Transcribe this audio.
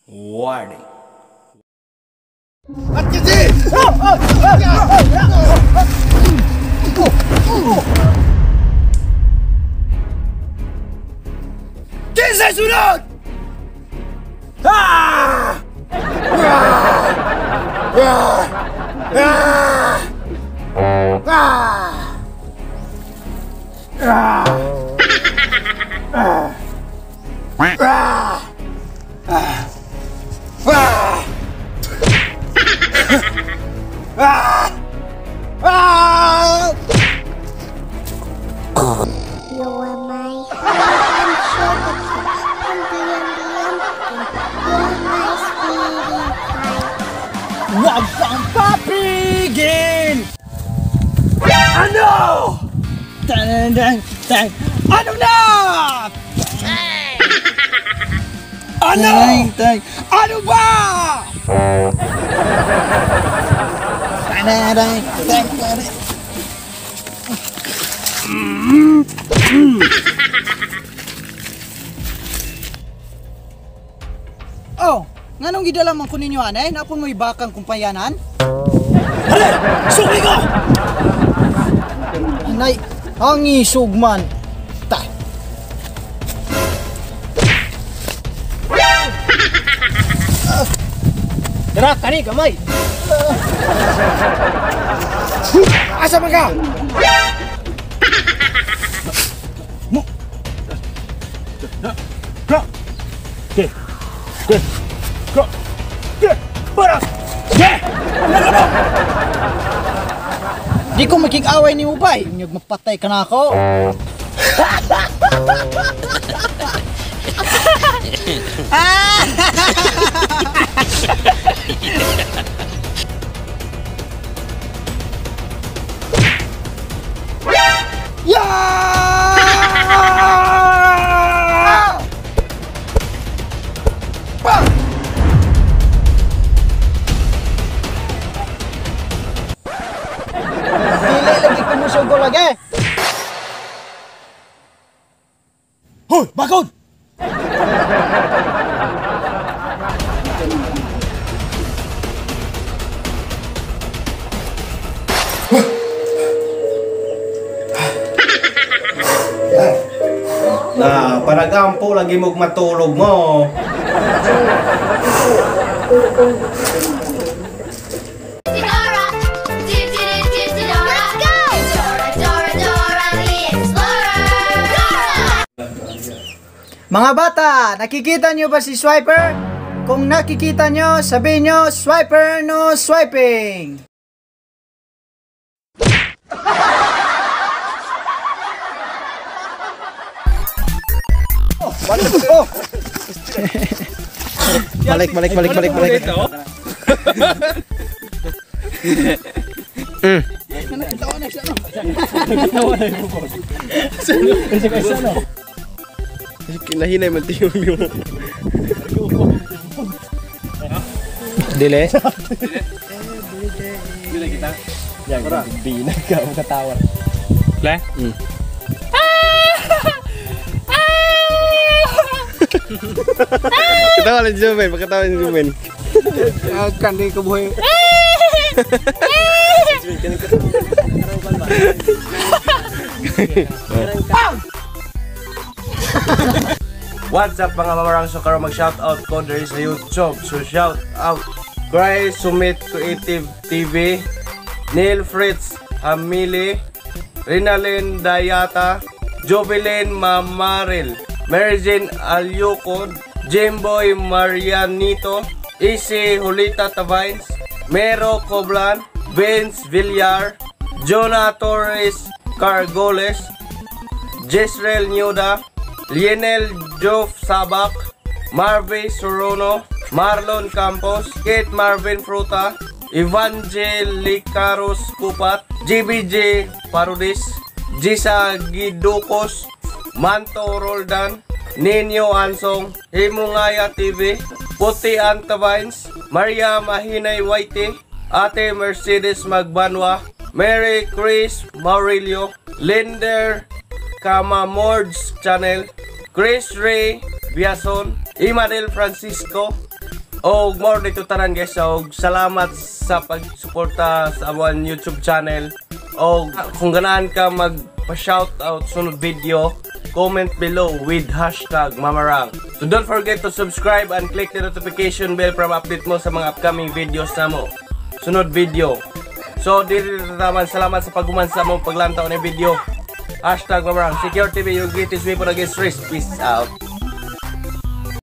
Warning. Kinsay sunod? Ah! Ah! Ah! Ah! Ah! Ah! Ah! Ah! Ah! Ah! You are my honey and sugar cake, umpy umpy umpkin. You're my sweetie pie. Wag kang papigil! Ano? Tan tan tan. Ano na? Ano? Tan, ano ba? Tan tan tan tan. Oh, nganong gidala man ko ninyo anay? Napon mo'y bakang kumpayanan? Hale! Sukli ko! Anay, ang isog man. Ta. Dara, kani, gamay. Asa man ka? Mo. Go. Ge. Ge. Go. Ge. Para. Ge. Di ko makig-away ni mo bay. Unyag mapatay ka na ako. Yeah! Dili lagi kumusugo lagi. Hoy, bakod! Na, panagampo lagi mong matulog mo. Dora, Dora, let's go! Dora, Dora, Dora the Explorer! Dora! Mga bata, nakikita nyo ba si Swiper? Kung nakikita nyo, sabihin nyo, Swiper no swiping! Oh. Balik, balik, balik, balik, balik. Kinahinay man tiyo mo. Dili. Dili kita. Yan, binag ka ang katawan. Le? Katawa lang si Jumen, pakatawa si Jumen. Kani ko buhay. What's up mga mamarang? So karon mag-shoutout ko diri sa YouTube. So shout out Cry Sumit Creative TV, Neil Fritz Hamili, Rinalyn Dayata, Jovelyn Mamaril, Mary Jane Alyucod, Jimboy Marianito, Isi Julita Tavines, Mero Coblan, Vince Villar, Jonah Torres Cargoles, Jezreel Nuda, Lionel Joff Sabak, Marvey Sorono, Marlon Campos, Kate Marvin Fruta, Evangelicarus Kupat, GBJ Parudis, Gisa Giducos, Manto Roldan, Nino Ansong, Himungaya TV, Puti Antavines, Maria Mahinay Whitey, Ate Mercedes Magbanwa, Mary Chris Maurilio, Linder Kamamords Channel, Chris Ray Biason, Imadel Francisco, Og more dito tanan, guys. Og salamat sa pagsuporta sa among YouTube channel. Og kung ganahan ka mag pa-shout out sunod video, comment below with #Mamarang. So don't forget to subscribe and click the notification bell para ma-update mo sa mga upcoming videos namo. Sunod video. So diri taman, salamat sa paghuman sa among paglantaw ni video. #Mamarang. Secure TV, your greatest weapon against risk. Peace out.